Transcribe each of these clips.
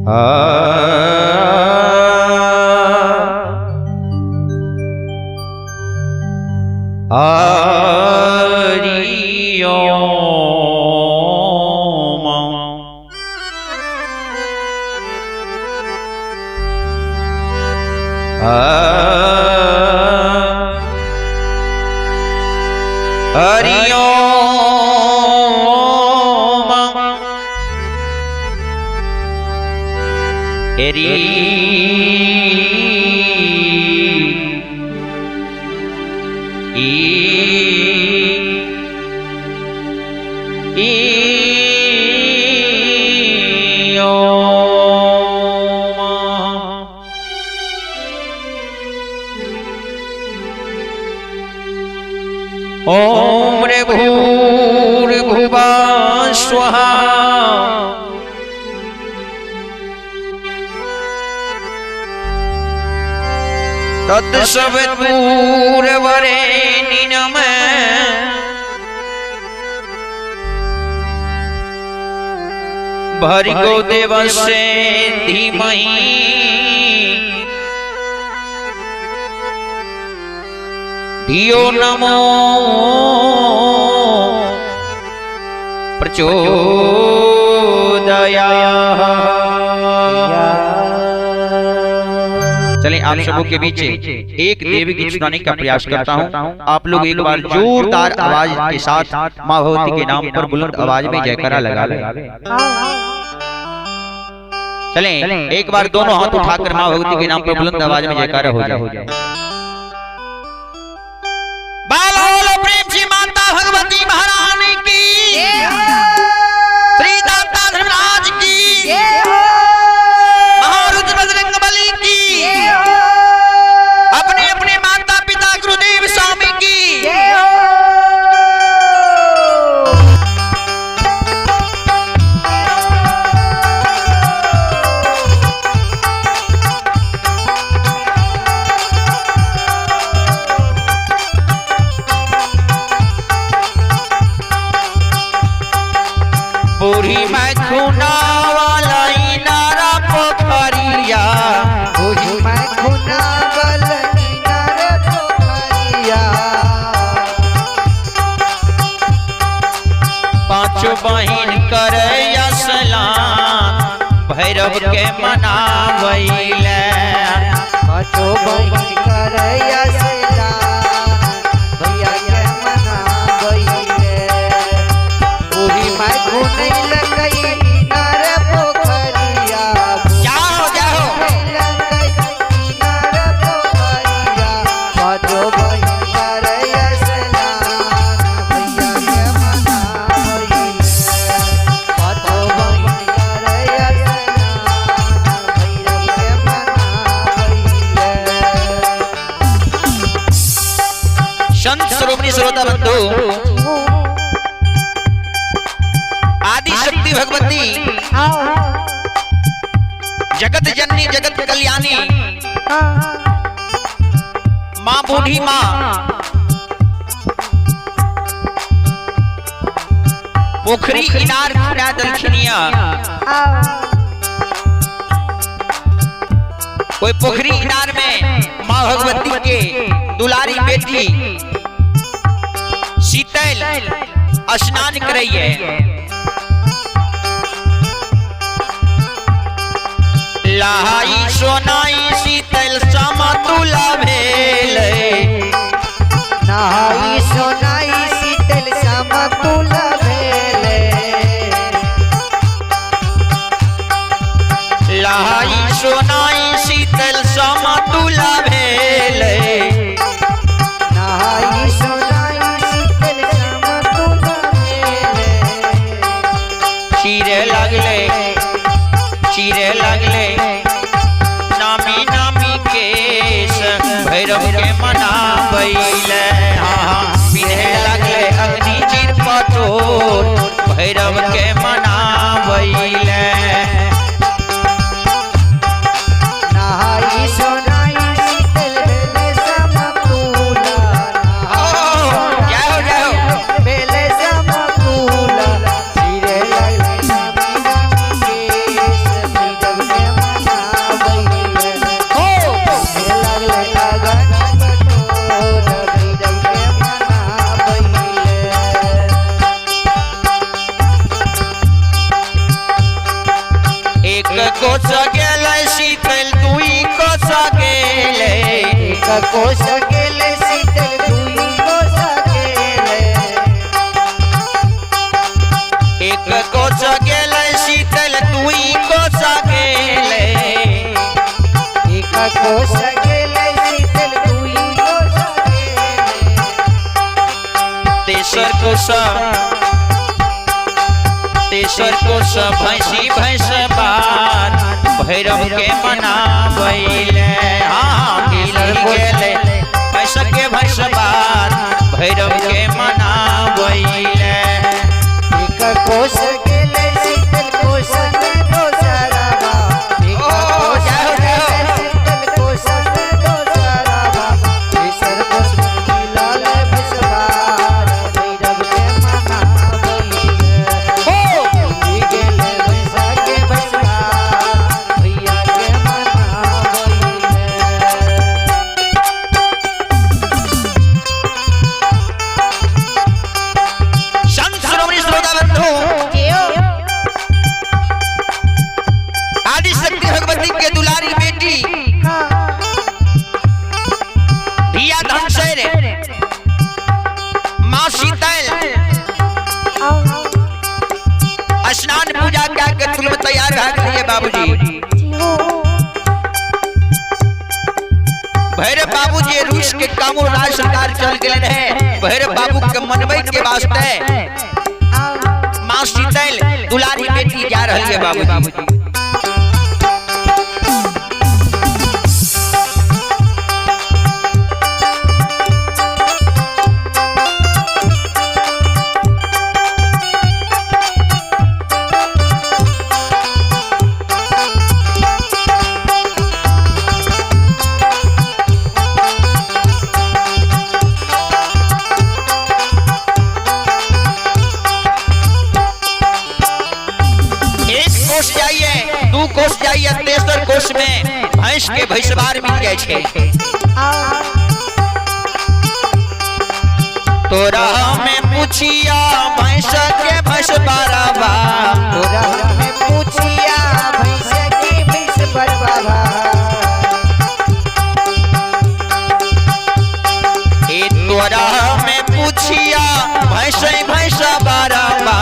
Hari Om. Hari Om. Hari ई ओम। ओम रे भूर्भुवः स्वः तत्सवितुर्वरेण्यं भर्गो देवस्य धीमहि धियो नमो प्रचोदयात्। चलिए आप सबों के बीच एक देवी गीत सुनाने का प्रयास करता हूँ। आप लोग एक बार जोरदार आवाज के साथ माँ भगवती के नाम पर बुलंद आवाज में जयकारा लगा ले। चलें एक बार दोनों हाथ उठाकर माँ भगवती के नाम पर बुलंद आवाज में जयकारा हो जाए। प्रेम से माता भगवती महारानी की, श्री दाता धर्मराज की, महारुद्र बजरंग बली की, अपने अपने माता पिता गुरुदेव स्वामी की। बूढ़ी मैखुना वाला इनारा पोखरिया, बूढ़ी मैखुना वाला इनारा पोखरिया, पांच बहिन करैया सलाम भैरव के मनावैले, पांचों बहिन करैया सलाम भैया के मनावैले, बूढ़ी मैखुना लगई इनार पोखरिया, जाओ जाओ इनार पोखरिया, पांचों बहिन करैया सलाम भैया के मनावैले, पांचों बहिन करैया सलाम भैरव के मनावैले। संत श्रोमणी श्रोता बंधु, आदि शक्ति भगवती जगत जननी जगत कल्याणी माँ बूढ़ी माँ पोखरी इनार खुना दलखिनिया, कोई पोखरी इनार में माँ भगवती के दुलारी बेटी शीतल स्नान करैये। लहाई सोनाई शीतल समतुला भेलै, नहाई सोनाई शीतल समतुल भेलै, लहाई सोनाई शीतल समतुला भेलै, नहाई सोनाई शीतल समतुल भेलै, चीरे लगले चीरे लगले नामी नामी केश भैरव के मनावैले, हाँ पिन्हे लगले अग्नि चीर पटोर भैरव के मनावैले। नहाई सोनाई शीतल भेलै समतुल, जय हो जय हो भेलै समतुल, चीरे लगले नामी नामी केश भैरव एक कोस गेलै शीतल, दुई कोस गेलै। एक कोस गेलै शीतल, दुई कोस गेलै। एक कोस गेलै शीतल, दुई कोस गेलै। एक कोस गेलै शीतल, दुई कोस गेलै। तेसर कोस, तेसर कोस भैंसी भैंस बार भैरव के मनाबैले। हाँ, मिली गेलै भैंस के भैंस बार भैरव के मनाबैले। एक कोस गेलै शीतल, कोस में दोसरवा। एक ओ, कोस जय हो, जय हो। गेलै शीतल, कोस में दोसरवा। तेसर कोस मिलल भैंसबार भैरव के मनाबैले। हो मिली गेलै भैंसा के भैंसबार भैया के मनाबैले। संत श्रोमणी श्रोता बंधु, आदिशक्ति भगवती के दुलारी बेटी धिया धनसैर माँ शीतल स्नान पूजा क्या के तुल में तैयार भए गेलियै बाबूजी। भैरव बाबू जे रूस के कामूर राज सरकार चल गेल रहे, भैरव बाबू के मनबै के वास्ते माँ शीतल दुलारी बेटी जा रही है बाबूजी। एक कोस जाइए, दू कोस जाइए, तेसर कोस में भैंस के भैंसबार मिल जाए छे। तोरा में पूछिया भैंस के भैंसबारवा। तोरा में पूछिया भैंस के भैंस बरबाबा। ए तोरा में पूछिया भैंस भैंसबारवा।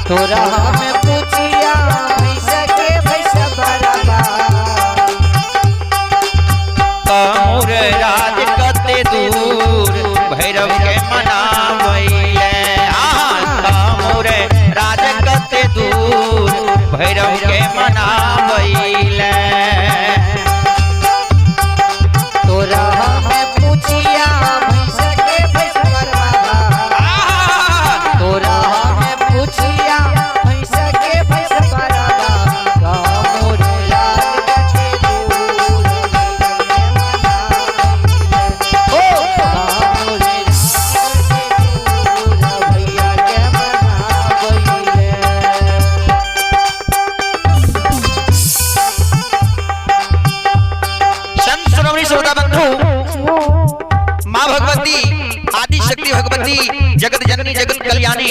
तोरा में पूछिया भैंस के भैंस बरबाबा। कामुर राज कते दूर भैरव के मनाबैले। हाँ, कामुर राज कते दूर भैरव के मनाबैले। तोरा में पूछिया भैंस के भैंस बरबाबा। तोरा में पूछिया भैंस के भैंस बरबाबा। कामुर राज कते दूर भैरव के मनाबैले। ओ कामुर राज कते दूर भैया के मनाबैले। संत श्रोमणी श्रोता बंधु, माँ भगवती आदि शक्ति भगवती जगत जननी जगत कल्याणी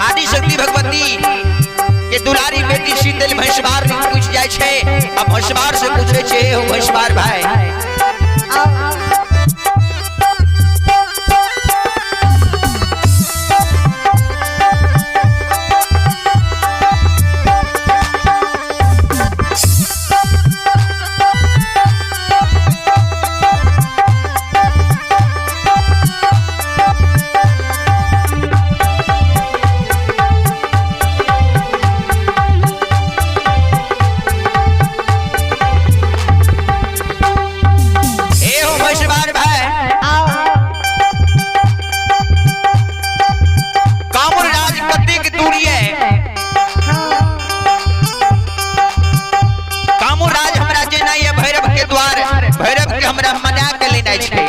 आदि शक्ति भगवती के दुलारी बेटी शीतल भैंसबार पूछ जाय छे। आ भैंसबार से पूछे छे, हो भैंसबार भाई, ए हो भैंसबार भाई, कामुर राज कतेक दूरी है? कामुर राज हमरा जेनाइ है भैरव के द्वार, भैरव के हमरा मना के लेनाइ छै।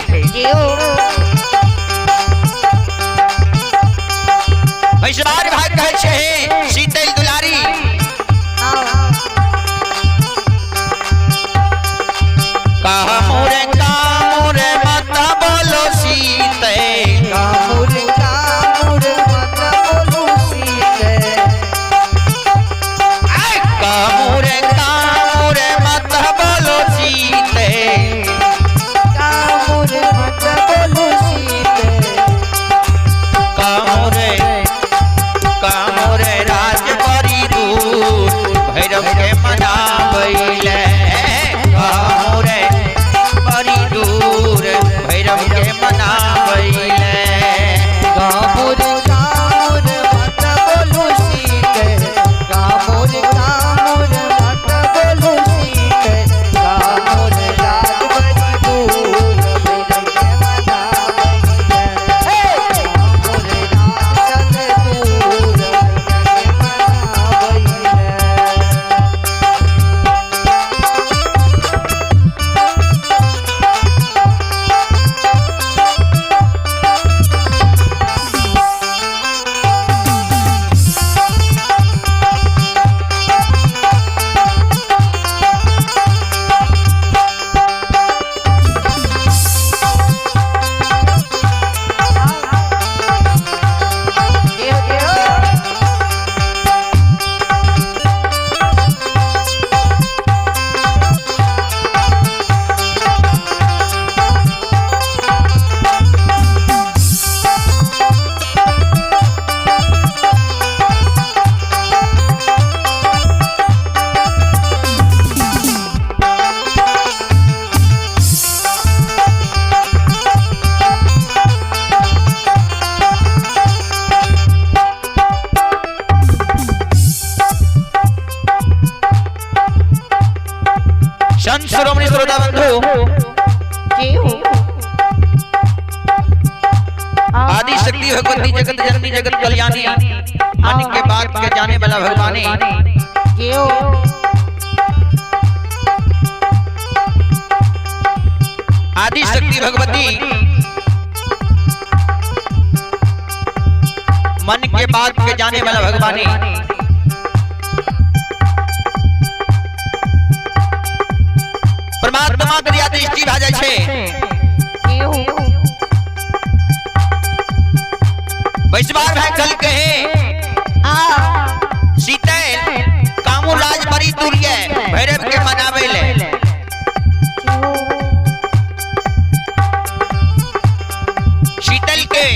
भैंसबार भाई कहै छै, हे शीतल दुलारी, कामुर कामुर मत बोलो शीतल। कामुर कामुर जी हो। आदि शक्ति भगवती जगत जननी जगत कल्याणी, मन के बात के जाने वाला भगवानी। जी हो। आदि शक्ति भगवती मन के बात के जाने वाला भगवानी। परमात्मा के दृष्टि भा जाइ छै। जी हो। वैश्वार भाई कल कहे सीतैल कामू राज बड़ी दूर है भैरव के मनावे ले। शीतल के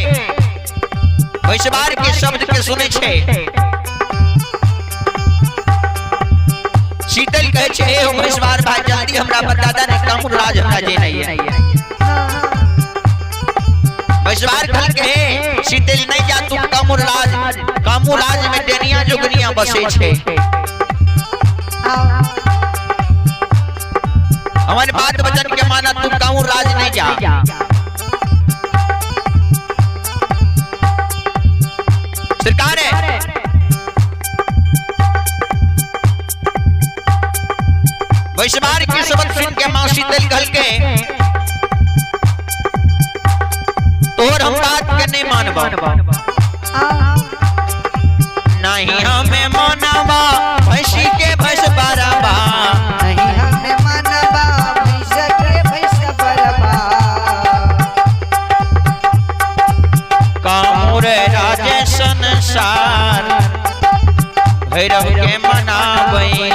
वैश्वार के शब्द के सुने छे। शीतल कहे छे हे हो वैश्वार भाई जल्दी हमरा बता दे ने कामू राज हमरा जे नहीं है। वैश्वार कल कहे शीतल नहीं जा तू कामू राज, कामू राज में डेनिया जोगनिया बसे छे। हमारे बात वचन के माना तू कामू राज नहीं जा। सरकार है वैश्वार के शब्द सुन के मां शीतल कहल के तोर हम बात के नहीं मानबा, नहीं हमें मानबा भैंसी के भैंस बराबा, नहीं हमें मानबा भैंस के भैंस बरबा। कामुर राजे संसार भैरव के मनाबैले।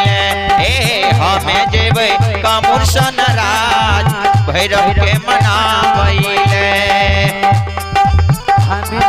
हे हमें जेबै कामुर सन राज भैरव के मनाबैले। हमें